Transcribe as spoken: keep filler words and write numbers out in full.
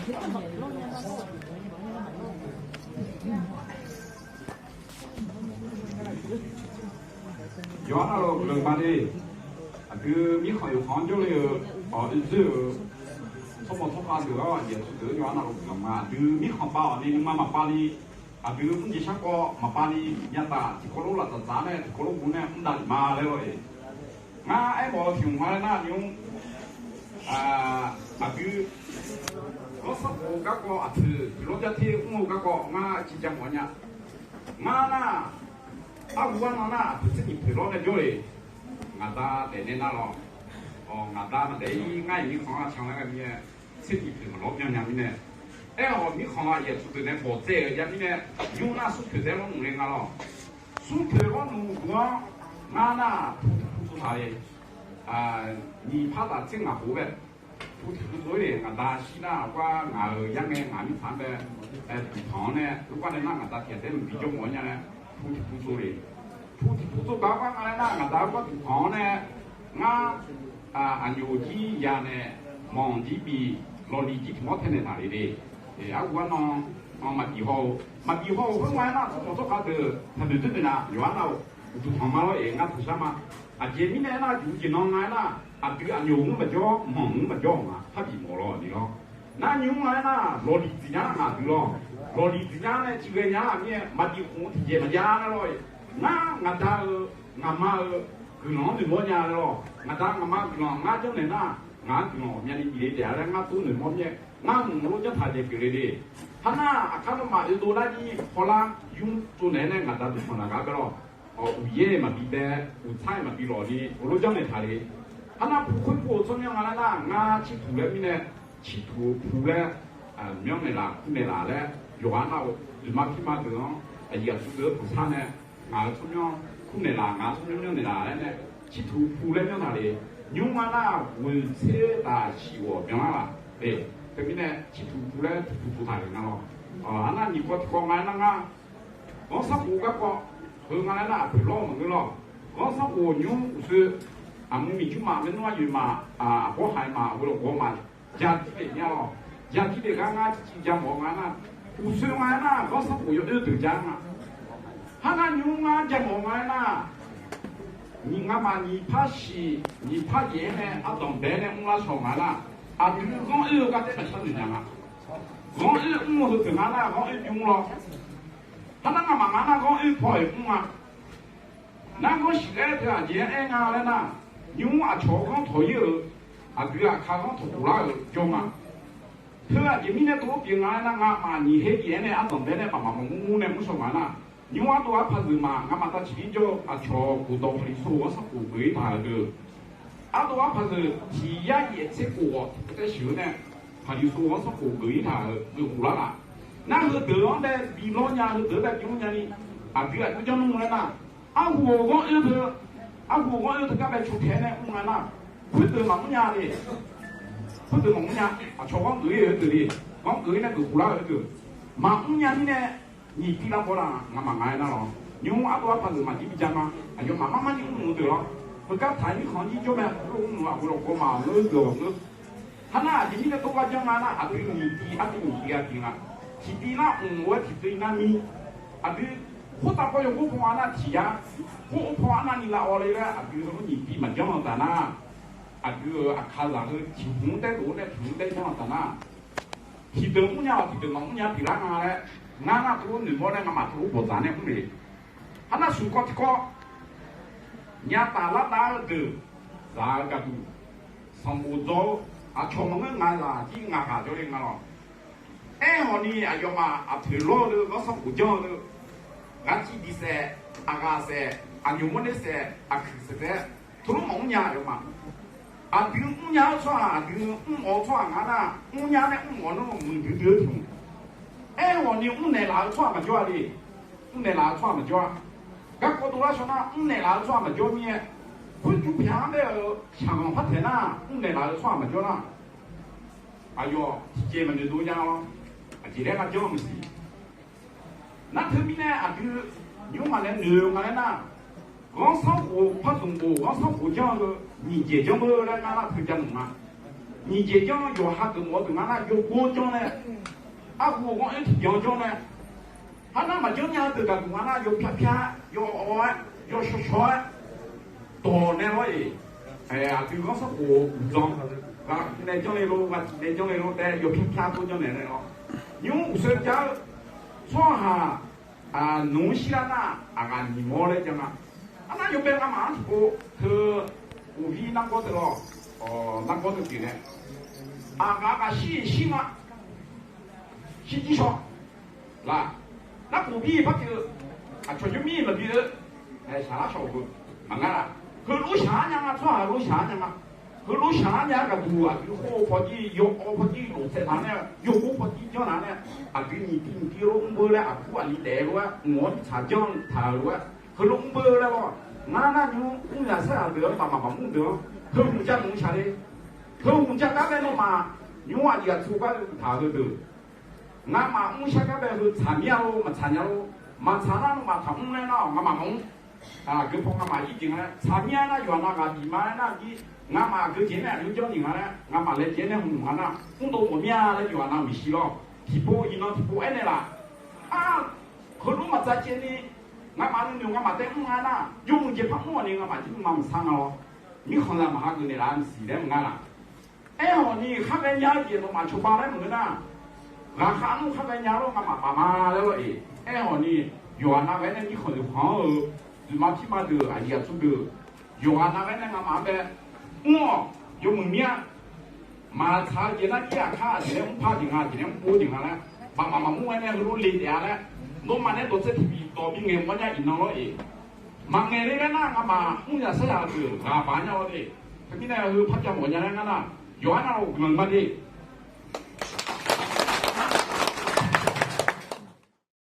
Yawqha navluf guiqlanq ma de. Aqdui mirkhanq yawqkhanq-anr jawrle-eu, oeqdzoer-euq tsawrmawq tsawrkhav deuq-awr, aqjeq aqtsu deuq-anr yawqha navluf guiqlanq ma. Aqdui mirkhanq pav-awq ni nuima maqpav ni, aqdui mrjeq sharkawv maqpav ni, nyataf tiqkawv lof lafdzaq dzaq nae tiqkawv lof gu nae mr davlef ma laer lor-eq. Ngar aermawf-eu tiq hmq nga laer nar nymr, aqdui ghanrsanrkhof garkawv aqpoeq tiq lawr jar ter mr-eu garkawv ngar ciqja mawf nya. Ngar nar, arhu arnan nar aqpoeq tser nyiq poeq lawr nae jawr-eq. Ngaqda daefnaeq nar lawr, ngaqda maqdaef-ir ngar-iq mirkhanq-anr can laer ghae mirnae, tser nyiq poeq maqlawr byan nya mirnae, aer-awq mirkhanq-aq aqyuif aqtsu deuq nae bawqtsaev-euq jav mirnae, nymr nar smr poeq taef lawr nmq le nga lawr. Smr poeq lawr nmq duq-anr ngar nar pu tiq pu tsov taq-le. Nyiq par taf tser ngaq khof-aer pu tiq pu tsov-ir le. Ngaqda shir nar gar ngaq-euq yarngae ngaq mirtsaq-anr bae duqpanq-anr nae, ur gar nae nar ngaqda tiq ghaq taef maqbi jawr mawf-awr nya laer pu tiq pu tsov le. Pu tiq pu tsov gaq-awr gar nga laer nar ngaqda ur gar duqpanq-anr nae, ngar aqnyoq jir ya nae, manq jir bi, lawqliq jir tiq mawr tae naeq taq le le. Arhu arnan maqbif haw-eu, maqbif haw-euq khoer nga aer nar tsawrmawq tsawrkhav deuq taqnoeq dzoer noeq nar yawqha nar-euq uqduq tanq ma lawr-eq. Ngar duq shar ma. Aqjeq mirnae aer nar, juq jeq nan nga aer nar, aqdui aqnyoq-anr maqjawr, manq-anr maqjawr-euq nga. Parbi mawf lawr ni lawr. Nar nymr nga aer nar, lawqliq dziq nya nar ngaq dui lawr. Lawqliq dziq nya nae tiqghae nya-a mirnae maqbif khof-eu tiqjeq maqjav nar lawr-eq. Ngar ngaqda-eu ngaqma-eu guiqlanq-anr noeqmawr nya laer lawr. Ngaqda ngaqma guiqlanq ngar janrnaeq nar, ngaq-anr guiqlanq ghawqmyani bif le taef-a laer ngar tov noeqmawr mirnae, ngar mq maqlor janrtaq daef pyeuf le le. Har nar aqkar nawmaf oedov lar jir hawlar yur tsovnaeq-aer nae ngaqda duqpanq laf gar bae lawr. Uqyaer maqbi bae, uqtsar maqbi lawq ni heulof janrnaeq taq le. Har nar pu khoer pu-eu tsawrmyanr nga laer nar, ngar cirtuq laer mirnae, cirtuq-eu pu laer myanrnaeq laf kurnaeq laf laer, yawqha nar-euq duqma pirma deuq-anr aqyuif aqtsu deuq-anr tanqsar nae, ngaq-euq tsawrmyanr kurnaeq laf, ngaq-euq tsawrmyanr myanrnaeq laf laer nae, cirtuq pu laer myanr taq le. Nymr nga nar, ghoeqtser taf shiq ghawq byanlar laf. Teumirnae cirtuq pu laer tiq pu tsov taq le nga lawr. Arnar nyiq kawv tiq kawv nga aer nar ngar, ghanrsanrkhof garkawv heu nga laer nar aqpoeq lawr-eu maqngeur lawr. Ghanrsanrkhof nymr uqshoe, aqmuiq miqjur maf, maernmr aryoeq maf, aqbawr haiq maf, heulof gawv maf, ja dir lef nya lawr. Ja dir lef gar ngar ciqciv ja mawf-eu nga aer nar, uqshoe nga aer nar ghanrsanrkhof yawoer deuq ja nga. Har nar nymr ngar ja mawf-eu nga aer nar, nyiq ngamaf nyiq par shiq nyiq par yaef-aer nae ardanq bae-aer nae mrlar shawq nga aer nar, aqdui ghanr oer-eu gar taef maqshar noeq nya nga. Ghanr oer mr-eu heudeuq nga aer nar ghanr oer bymr lawr. Har nar ngamaf nga aer nar ghanr oer paw-iq mr nga. Nar ghanr shiq laer teu aqjeq-anr aer nga laer nar, nymr aqcawq-eu ghanr tawq-ir-euq, aqdui aqkar ghanr tawq khof lar-euq jawr nga. Teu aqjeq mirnae tov-aer pyeuf nga aer nar, ngamaf nyiq her yaef-aer nae ardanq bae-aer nae baqmaq maqmur mur nae mr shawq nga aer nar, nymr ardov arpaq zeuq ma ngamaf tavciq ir jawr-eu aqcawq khofdawq paqliqso ghanrsanrkhof geuf-ir taq-euq deuq, ardov arpaq zeuq tiq yar yaef tser khof ghawq tae sheuq-eu nae, paqliqso ghanrsanrkhof geuf-ir taq-euq geuf khof lar laf. Nar heudeuq-anr bae bi lawr nya, heudeuq-anr bae bi mr nya ni, aqdui aqjox janr nmr laer nar, arhu-euq ghanr oer teu, arhu-euq ghanr oer teugar bae caw tae-aer nae mr nga nar, khoerdeuq maqmr nya le. Khoerdeuq maqmr nya. Aqcawq ghanr geuf-ir heudeuq le, ghanr geuf-ir nae geuf khof lar-euq heudeuq maqmr nya mirnae, nyiq tiv lar baw laf ngamaf nga aer nar lawr. Nymr ardov arpaq zeuq maqjir bi ja ma. Aqyawfmaf mar mar ni mr-eu deuq lawr. Heugar taq-aer mirkhanq jir jawr mae, khoerlof mr-euq aqgeu lawqgawv ma ngeur deuq-awq ngeur. Har nar aqjeq mirnae tov gar janr nga nar, aqdui nyiq tiv artiv nyiq tiv gha tiv nga. Tiq tiv nar mq-aer tiq tiv nar mir. Aqdui khoertav paw yawgor paw nga nar tiq yar, khoer paw arnavni lav awv le laer aqdui heu nyiq tiv maqjanr-eu taf nar, aqdui-euq aqkazaq heu tiq hmq-anr taer dof-awr nae tiq hmq-anr taer janr-eu taf nar, tiqdeuq mr nya-awq tiqdeuq maqmr nya pyeuflar nga laer, ngar nar tov-aer noeqmawr nae ngamaf tov-aer bawqdzaq nae mr le. Har nar smq kawv tiq kawv, nyataf lardav-eu deuq zaq-eu gaqduq, sanqbof dzaw-eu aqcawq maqngeur ngaq zaq jir ngaq ghaq jawrle nga lawr. Aerkhawf ni aqyawfmaf aqpoeq lawr-eu deuq, ghanrsanrkhof janr-eu deuq, ghaqciv diq saef, aqghaq saef, aqnyoq mawrner saef, aqkuiq saef taef-aer teulof maqmr nya aqyawfmaf. Aqdui mrnya-eu tsawrhaq, aqdui mrmawf-eu tsawrhaq nga nar, mrnya nae mrmawf nar muiqdui dui-eu tiq hmq. Aerkhawf ni mrnaeq laf-eu tsawrhaq maqjawr-a le. Mrnaeq laf-eu tsawrhaq maqjawr-a. Garkawv dovlar shaw nar mrnaeq laf-eu tsawrhaq maqjawr mirnae, khoerjur pyaq-anr bae-euq shaqghanq par taeq nar mrnaeq laf-eu tsawrhaq maqjawr nar, aqyawf tiqjeq maqnoeq dov nya-awr, aqjeq laer ngar janr-eu maqsiq. Nar teumirnae aqdui nymrma nae noeq-eu nga laer nar, ghanrsanrkhof par zmq bof ghanrsanrkhof janr-eu nyiq jeq janr-eu laer ngar nar teuja nmq ma. Nyiq jeq janr yawqha geuf mawf-eu deuq nga nar, yawgor janr nae, arhu-eu ghanr-aer tiqbyan janr nae, har nar maqjanr nya-eu deuq gaqduq nga nar, yawpyar pyar, yawawr-aer, yawshawr shawr-aer, dawq nae lawr-iq, aqdui ghanr sanrkhof uqdzan, ghaq tiq nae janr le lor, ghaq tiq nae janr le lor tae yawpyar pyar dov janr naeq nae lawr. Nymr uqsoer jav-eu tsawrhaq nmq-anr shirlar nar, aqghaq nyiq mawr laer jan nga. Arnar yawbae ngamaf-anr tiqpov teu, uqvir nargawr teu lawr, nargawr teu pyeuf nae, aqghaq ghaq shir-iq shir nga, shirjir shaw laq. Narkhof bir par pyeuf-eu, aqcawq yawmir maqbi-eu, shaqlar shawq-eu maqngar laq. Heulof shaq-aer nya nga, tsawrhaq heulof shaq-aer nya nga. Heulof shaq-aer nya-aer gaqduq aqdui khoer-eu pawjir, yawawr pawjir lof tsaev taq nae, yawgor pawjir janr taq nae, aqdui nyiq tiv nyiq tiv lof mrbeu laer aqbur aqli daef-eu lof-aer, mq-awr tsaq janr taq-euq lof-aer, heulof mrbeu laer lawr. Ngar nar nymr mr zaq saer zaq deuq-anr baqmaq baqmur deuq-anr, heu hmq ja mq shaq le. Heu hmq ja gar bae nawmaf, nymr aqyuif aqtsu gar-eu taq heudeuq, ngamaf mr shar gar bae heu tsaq mir-a lor, maqtsaq nya lor. Maqtsaq nar nawmaf taqmr laer nar-awq, ngamaf maqmr. Aqgeu paw ngamaf ir jeq nga laer tsaq mir-a nar, yawqha nav ghaq bif ma laer nar jir, ngamaf aqgeu jeq nae aqjox janr ni nga laer, ngamaf laejae nae hmq nga nar, mrdov mawf mir-a laer yawqha nav-eu maeqshi lawr. Tiqpov iqnan tiqpov aernaeq laf. Ar, heulof maqtsav caev ni, ngamaf nuinoeq ngamaf taef mr nga nar, yawmuiq jeq par mr-awq ni ngamaf jir nuima maqsar nga lawr. Mirkhanq zaq maqha geuf naeqlaf-a maqsiq laer maqnga laq. Aerkhawf ni khar ghaenya-eu jeq nawmaf cawba laer maqngeur nar, ghaqkhav nmr khar ghaenya lawr, ngamaf baf ma laer lawr-iq. Aerkhawf ni yawqha nav ghae-aer nae mirkhanq yawqkhanq-anr-eu, dzoeqma pirma deuq aqyuif aqtsu deuq, yawqha nav ghae-aer nae ngamaf-anr bae mr-awq, yawmuiq mir-a. Maqtsaq-eu jeq nar jir aqkar aqjeq nae mr par jeq nga, aqjeq nae mr pov jeq nga laer, baqmaq maqmur ghae nae heulof le taef-a laer, nawmaf nae dawqtsaev tiqbif dawq bingaeq mawrnya iqnan lawr-iq. Maqngaeq le laer nar ngamaf mr zaq saer zaq deuq ghaq baq nya lawr de. Teumirnae heu par jav mawf nya laer ngar nar, yawqha nav-euq guiqlanq ma de.